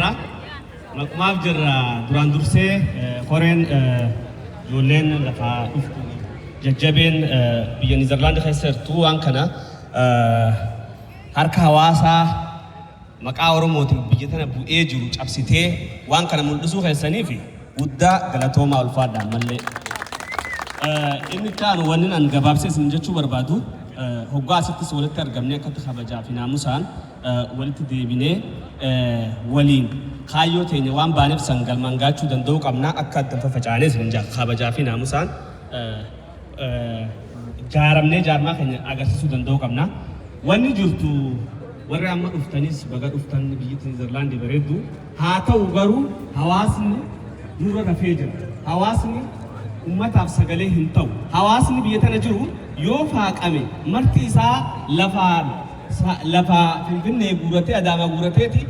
jirra. Maqumaaf jirra. Duraan dursee koreen ijoolleen lafaa dhuftu jajjabeen biyya Niizerlaandi keessa jirtu waan kana harka hawaasaa maqaa Oromootiin biyya tana bu'ee jiru cabsitee waan kana mul'isuu keessaniif guddaa galatoomaa, ulfaadha ammallee. Inni itti aanu, wanni an gabaabsee isin jechuu barbaadu, hoggaa asittis walitti argamnee akkatti kabajaa fi naamusaan walitti deebinee waliin kaayyoo teenya waan baaneef san galmaan gaachuu danda'uu qabna. Akka addan faffaca'anee isin jaa kabajaa fi naamusaan jaaramnee jaarmaa keenya agarsiisuu danda'uu qabna. Wanni jirtu, warri amma dhuftanis baga dhuftan. Biyyi Niizerlaandii bareeddu haa ta'u, garuu hawaasni dura rafee jira. Hawaasni ummataaf sagalee hin ta'u. Hawaasni biyya tana jiru yoo faaqame marti isaa lafaan lafa Finfinnee guuratee, Adaamaa guurateeti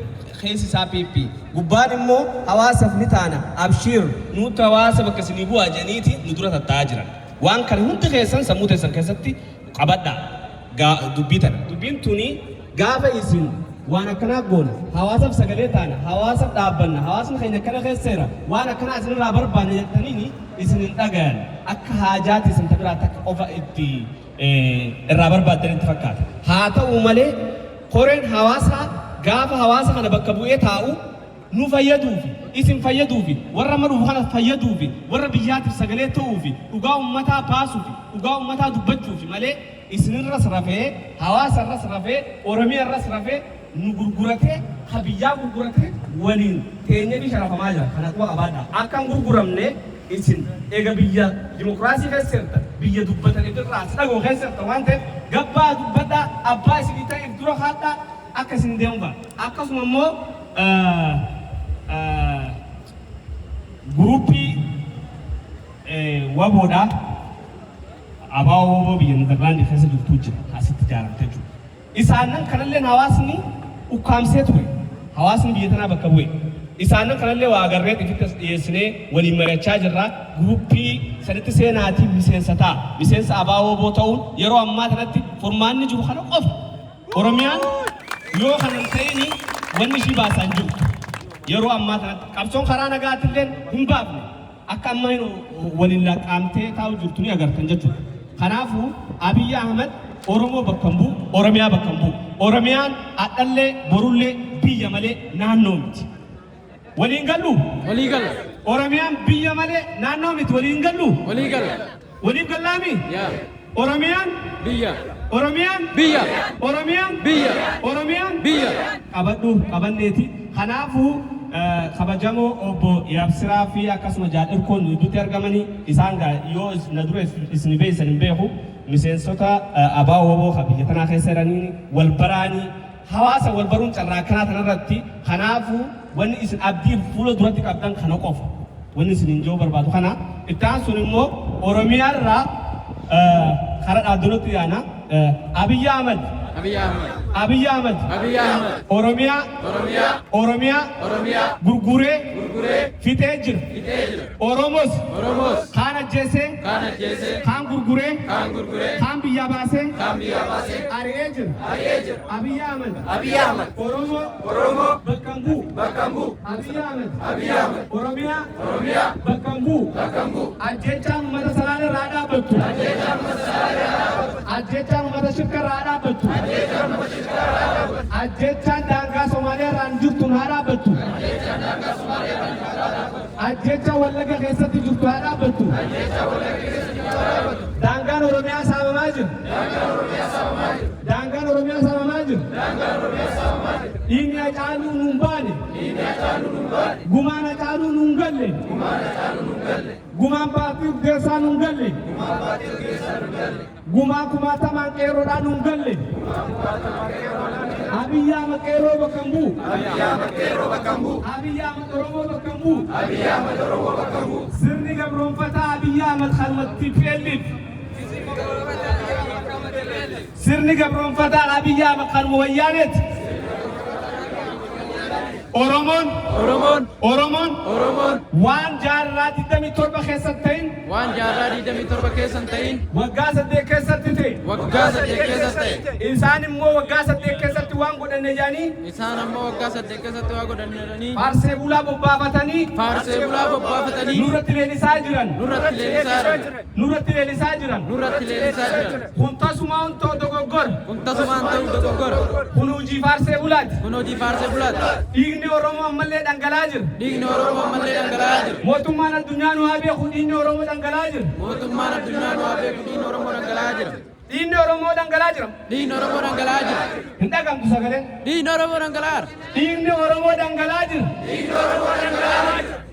keessi isaa PP. Gubbaan immoo hawaasaaf ni taana, abshiir, nuti hawaasa bakka isinii bu'aa jedhaniiti nu dura tattaa'aa jiran. Waan kana hundi keessan sammuu teessan keessatti qabadhaa. Dubbii tana. Dubbiin tuni gaafa isin waan akkanaa goona, hawaasaaf sagalee taana, hawaasaaf dhaabbanna, hawaasni keenya akkana keessa jira, waan akkanaa isinirraa barbaanna jettaniini isin hin dhagayan. Akka haajaati isin biraa takka qofa itti irraa barbaaddanitti fakkaata. Haa ta'u malee, koreen hawaasaa gaafa hawaasa kana bakka bu'ee taa'u nu fayyaduufi, isin fayyaduufi, warra amma dhufu kana fayyaduufi, warra biyyaatiif sagalee ta'uufi, dhugaa ummataa baasuufi, dhugaa ummataa dubbachuufi malee isinirras rafee, hawaasarras rafee, Oromiyaarras rafee, nu gurguratee, ka biyyaa gurguratee waliin teenyee fi sharafamaa jira. Kana quba qabaadhaa. Akka hin gurguramne isin ega biyya dimokiraasii keessa jirtan, biyya dubbatan ifirraa si dhaga'u keessa jirtan waan ta'eef, gabbaa dubbadhaa, abbaa isinii ta'eef dura kaadhaa, akka isin deemu ba'a. Akkasuma immoo guruppii WBOdha. Abaa WBO biyya Niizerlaandii keessa jirtu jira. Asitti ijaaramtee jiru. Isaanan kanallee hawaasni ukkaamsee ture. Hawaasni biyya tanaa bakka bu'e. Isaanan kanallee waa agarree ifitti as dhiyeessinee waliin mari'achaa jirra. Guruppii sanitti seenaatii miseensa ta'a. Miseensa abaa WBO ta'uun yeroo ammaa kanatti furmaanni jiru kana qofa. Oromiyaan yoo kana hin ta'in wanni ishii baasaa hin jirtu. Yeroo ammaa kanatti qabsoon karaa nagaatillee hin baafne. Akka amma waliin laqqaamtee taa'u jirtu ni agartan jechuudha. Kanaafuu Abiyyi Ahmad Oromoo bakka hin bu'u, Oromiyaa bakka hin bu'u. Oromiyaan hadhallee borullee biyya malee naannoo miti. Waliin gallu? Walii galla. Oromiyaan biyya malee naannoo miti, waliin gallu? Walii galla. Waliif gallaami? Yaa. Oromiyaan? Biyya. Oromiyaan? Biyya. Oromiyaan? Biyya. Oromiyaan? Biyya. Qabadhu, qabanneeti. Kanaafuu kabajamoo obbo Yaabsiraa fi akkasuma Jaal Irkoon gidduutti argamanii isaan gaa yoo na dura isin beeysan hin beeku, miseensota abaa WBO kan biyya tanaa keessa jiraniin wal baraanii, hawaasa wal baruun carraa akkanaa tanarratti. Kanaafuu wanni isin abdii fuula duratti qabdan kana qofa. Wanni isin hin jiru barbaadu kana. Itti aansuun immoo Oromiyaarraa karaa dhaaddolotti yaana. Abiyyi Ahmad. Abiy Ahmed. Abiyyi Ahmad. Abiy Ahmed. Oromiyaa. Oromiyaa. Oromiyaa. Oromiyaa. Gurguree. Gurguree. Fixee jira. Fixee jira. Oromos. Oromos. Kaan ajjeesee. Kaan ajjeesee. Kaan gurguree. Kaan gurguree. Kaan biyyaa baasee. Kaan biyyaa baasee. Ari'ee jira. Ari'ee jira. Abiyyi Ahmad. Abiy Ahmed. Oromoo. Oromoo. Bakka hin bu'u. Bakka hin bu'u. Abiyyi Ahmad. Abiy Ahmed. Oromiyaa. Oromiyaa. Bakka hin bu'u. Bakka hin bu'u. Ajjechaan uummata Salaalee irraa dhaabbattu. Ajjechaan uummata Shirka irraa dhaabbattu. Ajjechaan daangaa Somaaliyaa irraan jirtu haa dhaabbattu. Ajjechaan Wallagga keessatti jirtu haa dhaabbattu. Daangaan Oromiyaa saamamaa jira. Daangaan Oromiyaa saamamaa jira. Dhiigni Hacaaluu nuun baane. Gumaan Hacaaluu nuun galle. Gumaan Baatii Urgeessaa nuun galle. Gumaa kumaatamaan qeerroodhaan nuun galle. Abiyyi Ahmad qeerroo bakka hin bu'u. Abiyyi Ahmad Oromoo bakka hin bu'u. Sirni gabroonfataa Abiyyi Ahmad kanuma TPLF. Sirni gabroonfataa Abiyyi Ahmad kanuma Wayyaaneeti. Oromoon Oromoon. Oromoon Oromoon. waan jaarraa 27 keessatti ta'in Waan jaarraa 27 keessa hin ta'in waggaa 8 keessatti ta'e. Waggaa 8 keessa ta'e. Isaan immoo waggaa 8 keessatti waan godhanne jedhanii Isaan ammoo waggaa 8 keessatti waa godhanne jedhanii faarsee bulaa bobbaafatanii faarsee bulaa bobbaafatanii nurratti leellisaa jiran. Nurratti leellisaa jiran. Nurratti leellisaa jiran. Nurratti leellisaa jiran. Kun tasumaa hin ta'u, dogoggora. Kun tasumaan ta'u, dogoggora. Kun hojii faarsee bulaati. Kun hojii faarsee bulaati. Dhiigni Oromoo ammallee dhangala'aa jira. Dhiigni Oromoo ammallee dhangala'aa jira. Mootummaan addunyaa nu haa beeku, dhiigni Oromoo dhangala'aa jira. Mootummaan addunyaa nu haa beeku, dhiigni Oromoo dhangala'aa jira. Dhiigni Oromoo dhangala'aa jira. Dhiigni Oromoo dhangala'aa jira. Hin dhagamtu sagaleen. Dhiigni Oromoo dhangala'aa jira. Dhiigni Oromoo dhangala'aa jira.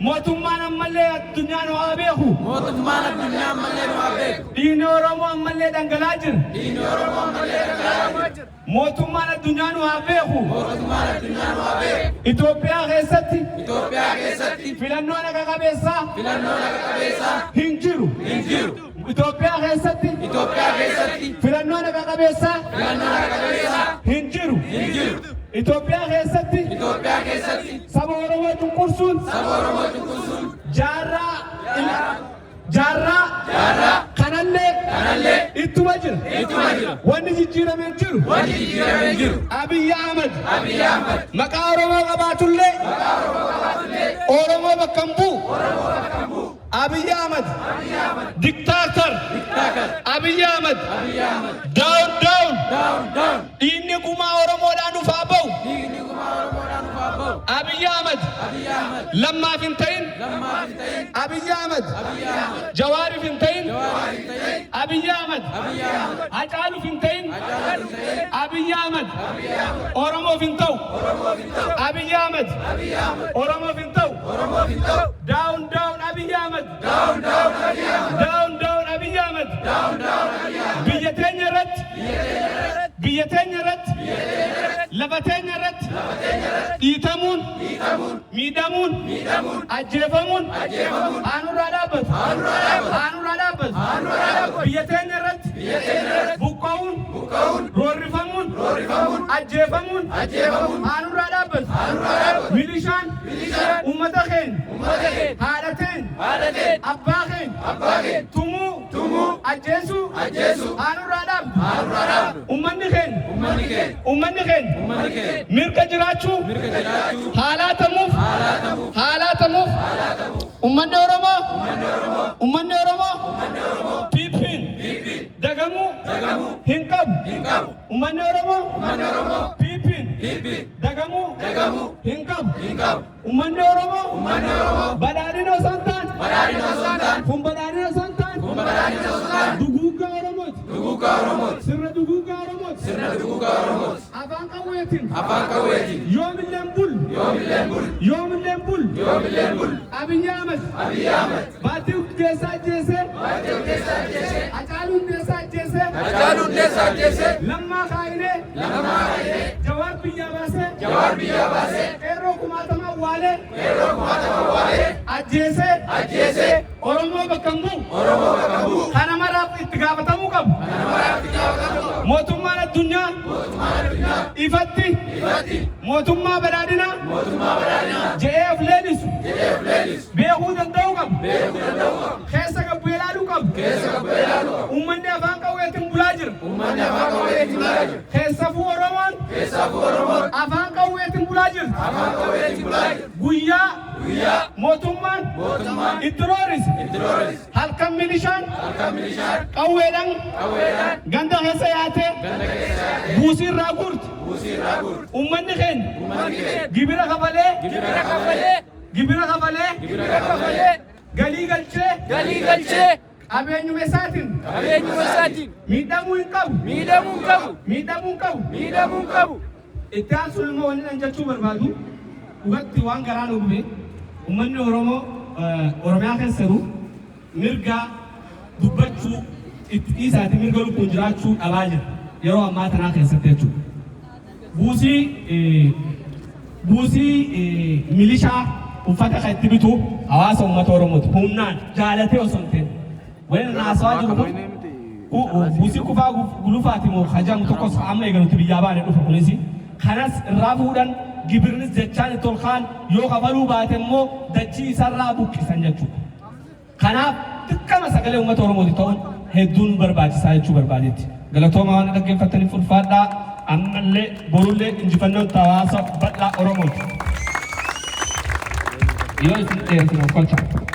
Mootummaan ammallee addunyaa nu haa beeku. Mootummaan addunyaa ammallee nu haa beeku. Dhiigni Oromoo ammallee dhangala'aa jira. Dhiigni Oromoo ammallee dhangala'aa jira. Mootummaan addunyaa nu haa beeku. Mootummaan addunyaa nu haa beeku. Itoophiyaa keessatti Itoophiyaa keessatti filannoon haqa qabeessaa filannoon haqa qabeessaa hin jiru. hin jiru. Itoophiyaa keessatti Itoophiyaa keessatti filannoon haqa qabeessaa filannoon haqa qabeessaa hin jiru. hin jiru. Itoophiyaa keessatti Itoophiyaa keessatti saba Oromoo cunqursuun saba Oromoo cunqursuun jaarraa jaarraa kanallee kanallee ittuma jira. ittuma jira. Wanni jijjiirame hin jiru. Wanni jijjiirame hin jiru. Abiyyi Ahmad Abiyyi Ahmad maqaa Oromoo qabaatullee Oromoo bakka hin bu'u. Abiyyi Ahmad dictator. Dictator. Abiyyi Ahmad Abiyyi Ahmad down, down. Down, down. Dhiigni gumaa Oromoodhaan dhufaa ba'u. Dhiigni gumaa Oromoodhaan dhufaa ba'u. Abiyyi Ahmad Abiyyi Ahmad Lammaaf hin ta'in. Lammaaf hin ta'in. Abiyyi Ahmad Abiyyi Ahmad Jawaariif hin ta'in. Jawaariif hin ta'in. Abiyyi Ahmad Abiyyi Ahmad Hacaaluuf hin ta'in. Hacaaluuf hin ta'in. Abiyyi Ahmad Oromoof hin ta'u. Abiyyi Ahmad Oromoof hin ta'u. Oromoof hin ta'u. Down, down, Abiyyi Ahmad. Down, down, Abiyyi Ahmad. Down, down, Abiyyi Ahmad. Down, down, Abiyyi Ahmad. Biyya teenya irratti, biyya teenya irratti, lafa teenya irratti dhiitamuun, miidhamuun, ajjeefamuun aanurraa dhaabbatu, aanurraa dhaabbatu. Biyya teenya irratti buqqa'uun, roorrifamuun, ajjeefamuun aanurraa dhaabbatu. Milishaan ummata keenya, haadha teenya, abbaa keenya tumuu, ajjeesuu aanurraa dhaabdu. Ummanni keenya, ummanni keenya mirga jiraachuu haalaatamuuf, haalaatamuuf. Ummanni Oromoo, ummanni Oromoo PP'n dagamuu hin qabu. Ummanni Oromoo PP'n dagamuu hin qabu. Ummanni Oromoo badhaadhina osoo hin taane, kun badhaadhina osoo hin taane, duguuggaa Oromooti. Sirna duguuggaa Oromooti. Afaan qawweetiin yoomilleen bul, yoomilleen bul. Abiyyi Ahmed Baatii Hundeessaa ajjeesee, Hacaaluu Hundeessaa ajjeesee, Hacaaluu Hundeessaa ajjeesee, Lammaa kaayinee, Jawaar biyyaa baasee, Jawaar biyyaa baasee, qeerroo kumaatama awwaalee, ajjeesee, ajjeesee, Oromoo bakka hin bu'u. Oromoo bakka hin bu'u. Kana maraaf itti gaafatamuu qabu. Mootummaan addunyaa ifatti mootummaa badhaadhinaa je'ee of leellisu beekuu danda'uu qabu. Keessa gabbu ilaaluu qabu. Uummanni afaan qawweetiin bulaa jira. Uummanni afaan qawweetiin bulaa jira. Keessafuu Oromoon Keessaafuu Oromoon afaan qawweetiin bulaa jirti. afaan qawweetiin bulaa jira. Guyyaa Guyyaa mootummaan mootummaan itti roorrise, itti roorrise, halkan milishaan halkan milishaan qawweedhaan qawweedhaan ganda keessa yaatee ganda keessa yaatee buusii irraa guurti. Buusii irraa guurti. Uummanni keenya Uummanni keenya gibira kafalee, gibira kafalee, gibira kafalee, gibira kafalee, galii galchee, galii galchee, qabeenyuma isaatiin qabeenyuma isaatiin miidhamuu hin qabu. Miidhamuu hin qabu. Miidhamuu hin qabu. Miidhamuu hin qabu. Itti aansuun immoo wanni an jechuu barbaadu, dhugatti waan garaa nu gube, uummanni Oromoo Oromiyaa keessa jiru mirga dubbachuu itti dhiisaati, mirga lubbuun jiraachuu dhabaa jira yeroo ammaa tanaa keessatti jechuudha. Buusii milishaa uffata kan itti bitu hawaasa uummata Oromooti, humnaan jaalatee osoo hin ta'in. Wani haasawaa jiru kun buusii kufaa gulufaati moo hajamu tokkos amma eegalutti biyyaa baane dhufe, kunis kanas irraa fuudhan, gibirnis jechaan itti ol kaan, yoo kafaluu baate immoo dachii isarraa buqqisan jechuudha. Kanaaf dirqama sagalee uummata Oromooti ta'uun hedduun barbaachisaa jechuu barbaadetti. Galatooma, waan dhaggeeffataniif ulfaadhaa. Ammallee borullee injifannoon hawaasa bal'aa Oromooti. Yoo isin dheeressine of kolcha.